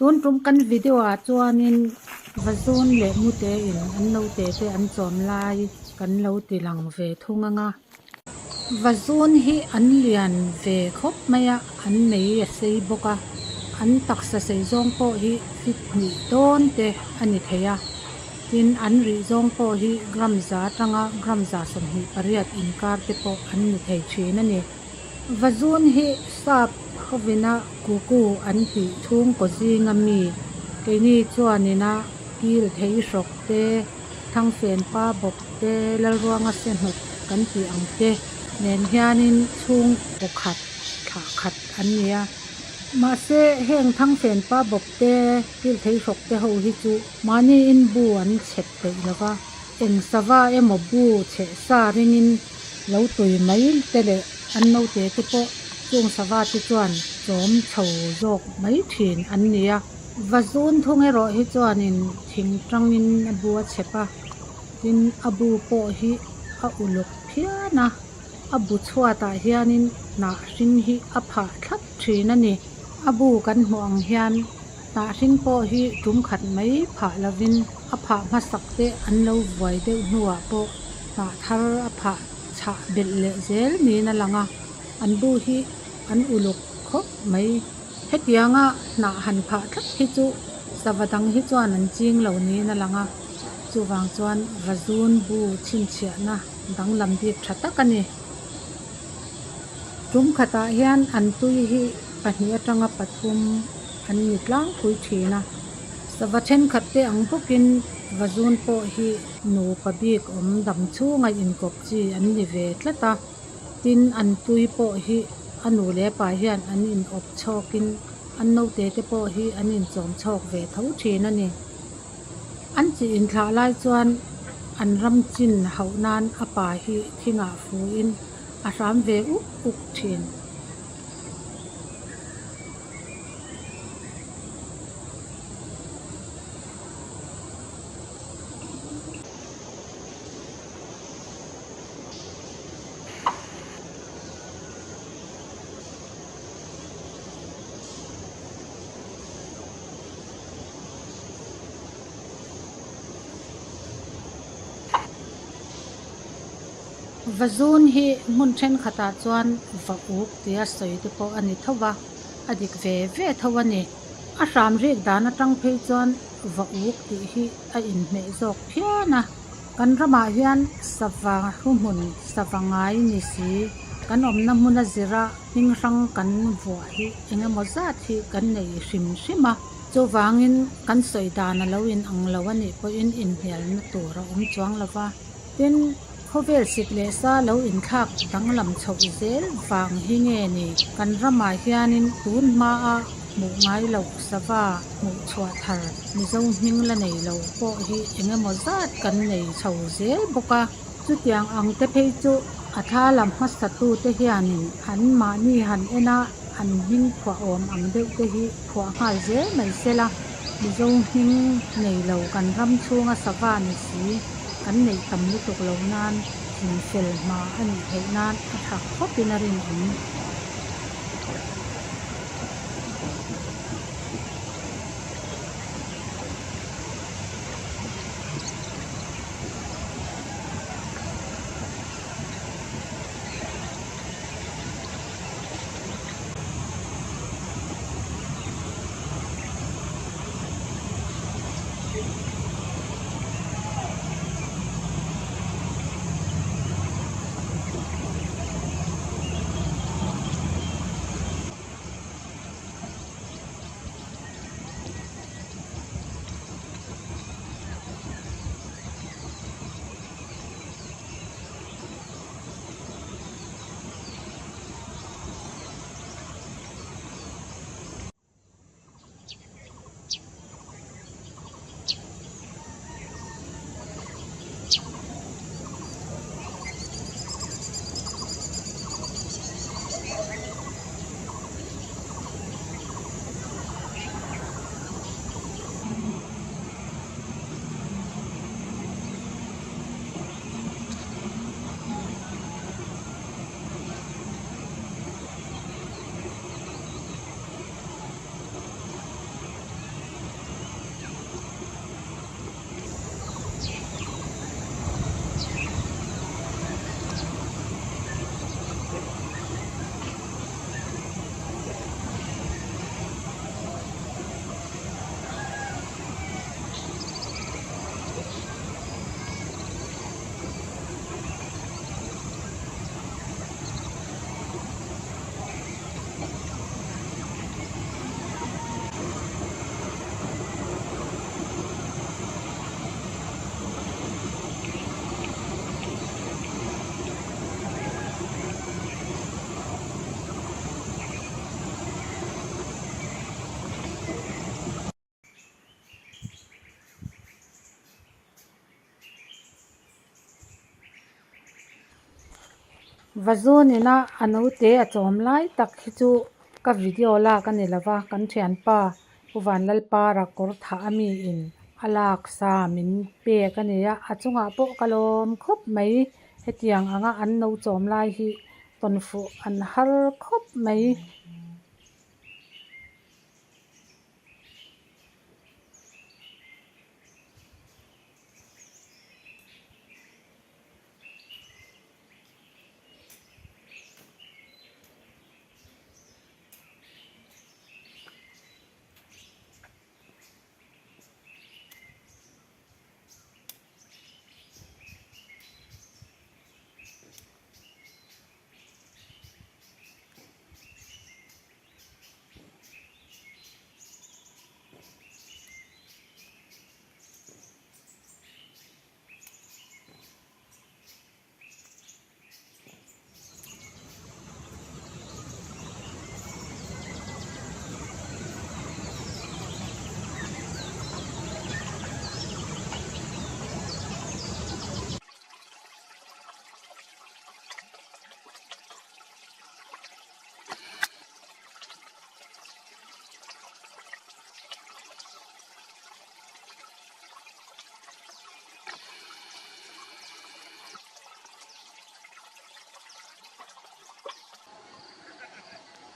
Tun tum kan video ah chuanin vazawn leh mute in an naute te an chawm lai kan lo ti lang ve thung ang a. Vazawn hi an lian ve khawp mai a, an mei a sei bawk a, an taksa sei zawng pawh hi fit hnih dawn te a ni thei a, tin an rih zawng pawh hi gram za atanga gram 28 inkar te pawh an ni thei thin a ni. Vazawn hi sap hovina kuku an tih chhungkaw zinga mi keini chuanina kil thei hrawk te, Thangfen pa bawk te, Lalruanga se hnawt kan tih ang te nen hianin chhungkaw khat thlah khat an ni a. Mahse, heng Thangfen pa bawk te, Kilthei hrawk te ho hi chu mahniin bu an chhep peih lo va, eng sava emaw bu chheh sa ringin lo tui mai te leh an naute te pawh chung sava te chuan chawm chho zawk mai thin an ni a. Vazun thung erawh hi chuanin thing tangin a bu a chhep a, tin a bu pawh hi a uluk phian a, a bu chhuatah hianin hnah hring hi a phah thlap thin a ni. A bu kan hmuh ang hian hnah hring pawh hi tum khat mai phah lovin a phah hmasak te an lo vuai deuh hnuah pawh hnah thar a phah chhah belh leh zel niin a lang a, an bu hi an uluk khawp mai. Hetianga hnah han phah tlat hi chu sava dang hi chuan an ching lo niin a lang a, chuvang chuan vazun bu chhinchhiahna danglam bik tha tak a ni. Tum khatah hian an tui hi pahnih atanga pathum an ni tlangpui thin a, sava thenkhat te ang bawkin vazun pawh hi nupa bik awm dam chhunga inkawp chi an ni ve tlat a. Tin, an tui pawh hi a nu leh a pa hian an in awp chhawkin an naute te pawh hi an in chawm chhawk ve tho thin a ni. An chi inthlah lai chuan an ram chin hauh nan a pa hi thingah fuhin a hram ve uk uk thin. Vazun hi hmun thenkhatah chuan va uk tia sawi te pawh a ni tho va, a dik ve ve tho a ni. A hram rik dan atang phei chuan va uk tih hi a inhmeh zawk phian a. Kan ramah hian sava thuhmun sava ngai ni si, kan awmna hmuna zira hming hrang kan vuah hi eng emaw zat hi kan nei hrim hrim a. Chuvangin kan sawi dan a lo inang lo a nih pawhin inhnialna tur a awm chuang lo va. Tin, khawvel sik leh sa lo inthlak danglam chhoh zel vang hi nge ni? Kan ramah hianin tun hmaa hmuh ngai loh sava hmuh chhuah thar Mizo hming la nei lo pawh hi eng emaw zat kan nei chho zel bawk a. Chutiang ang te phei chu a thla lam hmasa tute hianin an mahni han en a, an hming phuah awm ang deuh te hi phuah nghal zel mai sela, Mizo hming nei lo kan ram chhunga sava ni si kan neih tam lutuk lo nan chinfel hma a nih theih nan a tha khawpin a rinawm. Vazun ina a naute a chawm lai tak hi chu ka video lak a ni lova kan thianpa Pu Vanlalpara kawr thah a mi in a lak sa min pek a ni a, a chungah pawh ka lawm khawp mai hetiang anga an no chawm lai hi tawnfuh an har khawp mai.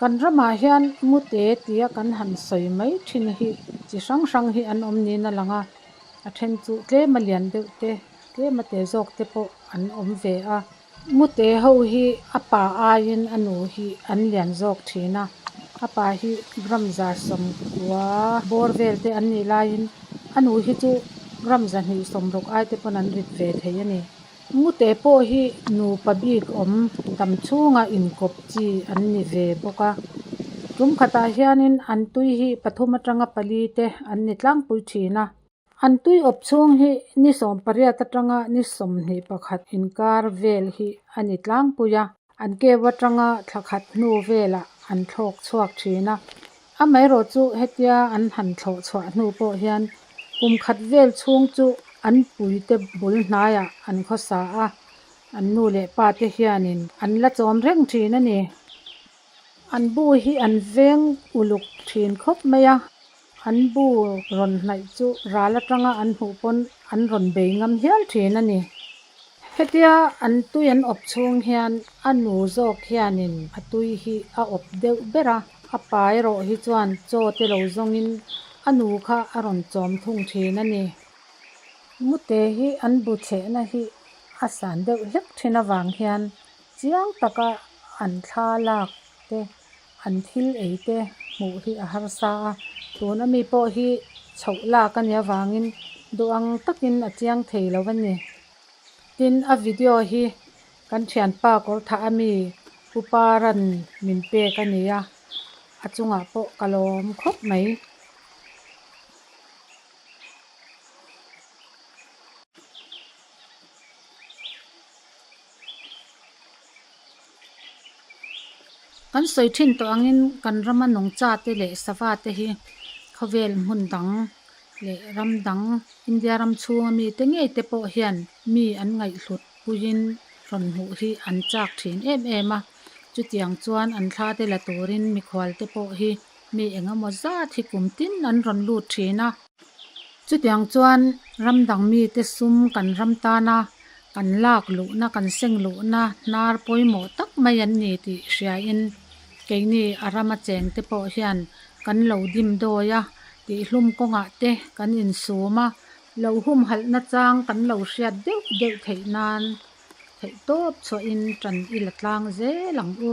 Kan ramah hian mute tia kan han sawi mai thin hi chi hrang hrang hi an awm niin a lang a, a then chu tlem a lian deuh te tlem a te zawk te pawh an awm ve a. Mute ho hi a pa aiin a nu hi an lian zawk thin a, a pa hi gram za sawmkua bawr vel te an nih laiin a nu hi chu gram zahnih sawmruk ai te pawn an rit ve thei a ni. Mute pawh hi nupa bik awm dam chhunga inkawp chi an ni ve bawk a, tum khatah hianin an tui hi pathum atanga pali te an ni tlangpui thin a. An tui awp chhung hi ni sawmpariat atanga ni 21 inkar vel hi a ni tlangpui a, an keu atanga thla khat hnu velah an thlawk chhuak thin a. Amaherawh chu hetia an han thlawh chhuah hnu pawh hian kum khat vel chhung chu an puite bul hnaiah an khawsa a, an nu leh pa te hianin an la chawm reng thin a ni. An bu hi an veng uluk thin khawp mai a. An bu rawn hnaih chu ral atanga an hmuh pawn an rawn bei ngam hial thin a ni. Hetia an tui an awp chhung hian a nu zawk hianin a tui hi a awp deuh ber a, a pa erawh hi chuan chaw te lo zawngin a nu kha a rawn chawm thung thin a ni. Mute hi an bu chhehna hi a san deuh hlek thin avang hian chiang taka an thla lak te An thil ei te hmuh hi a harsa a, tuna mi pawh hi chhoh lak a nih avangin duh ang takin a chiang thei lo a ni. Tin, a video hi kan thianpa kawr thah a mi Pu Paran min pek a ni a, a chungah pawh ka lawm khawp mai. Kan sawi thin tawh angin kan rama nungcha te leh sava te hi khawvel hmun dang leh ram dang India ram chhunga mi te ngei te pawh hian mi an ngaihhlut puiin rawn hmuh hi an chak thin em em a. Chutiang chuan an thla te la turin mikhual te pawh hi mi engemaw zat hi kum tin an rawn lut thin a. Chutiang chuan ram dang mite sum kan ram tana kan lak luhna, kan seng luhna hnar pawimawh tak mai an ni tih hriain keini a rama chengte pawh hian kan lo dim dawi a, tihhlum kawngah te kan insum a, lo humhalhna chang kan lo hriat deuh deuh theih nan theihtawp chhuahin tan i la tlang zel ang u.